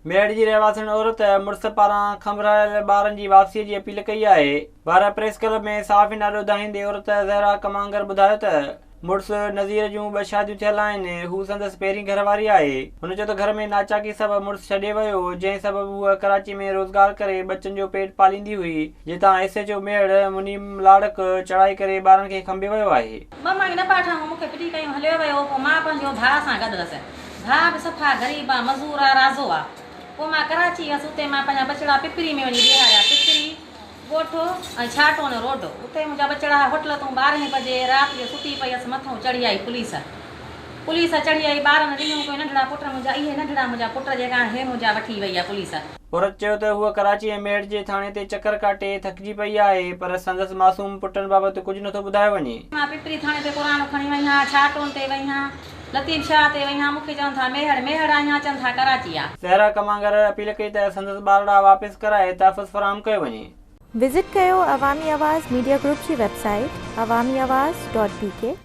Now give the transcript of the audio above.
ميهڙ جي رهواسڻ عورت مڙس پاران کنڀرايل ٻارن جي واپسي جي اپيل ڪئي آهي. وارهه پريس ڪلب ۾ صحافين آڏو دانهيندي عورت زهرا ڪمانگر ٻڌايو ته مڙس نذير جون ٻه شاديون ٿيل آهن، هو سندس پهرين گهر واري آهي. هن چيو ته گهر ۾ ناچاڪي سبب مڙس ڇڏي ويو، جنهن سبب هوء ڪراچي ۾ روزگار ڪري ٻچن جو پيٽ پاليندي هئي، جتان S H O Mehar Muneem Larik چڙهائي ڪري ٻارن کي کنڀي ويو آهي. ٻه ماڳ نه پاٺائون مون کي ڦٽي ڪيون هليو ويو، پوء مان پنهنجو ڀاء سان گڏ هئس. ڀاء به صفا غريب آ، مزور آ، رازو آ. پوء مان ڪراچي ويس، اتي مان پنهنجا ٻچڙا پپري ۾ وڃي بيهاريا. پپري ڳوٺ ۽ ڇاٽون روڊ، اتي منهنجا ٻچڙا هوٽل تون ٻارهين بجي رات جو ستي پئي هيس، مٿئون چڙهي آئي پوليس. پوليس چڙهي آئي، ٻارن رنيون ڪيون، ننڍڙا پٽ منهنجا، اهي ننڍڙا منهنجا پٽ جيڪا آهن، هي منهنجا وٺي وئي آ پوليس. عورت چيو ته هوء ڪراچي ۽ ميهڙ جي ٿاڻي تي چڪر ڪاٽي ٿڪجي پئي آهي پر سندس معصوم پٽن بابت ڪجهه نٿو ٻڌايو وڃي. مان پپري ٿاڻي تي قرآن کڻي وئي هان، ڇاٽون تي وئي هان. لطيف شاهه تي وئي هان مونکي چون ٿا ميهڙ ميهڙ آهيان چون ٿا ڪراچي آ. زهرا ڪمانگر اپيل ڪئي ته سندس ٻارڙا واپس ڪرائي تحفظ فراهم ڪيو وڃي. وزٽ ڪيو عوامي آواز ميڊيا گروپ جي website Awami Awaz dot B K.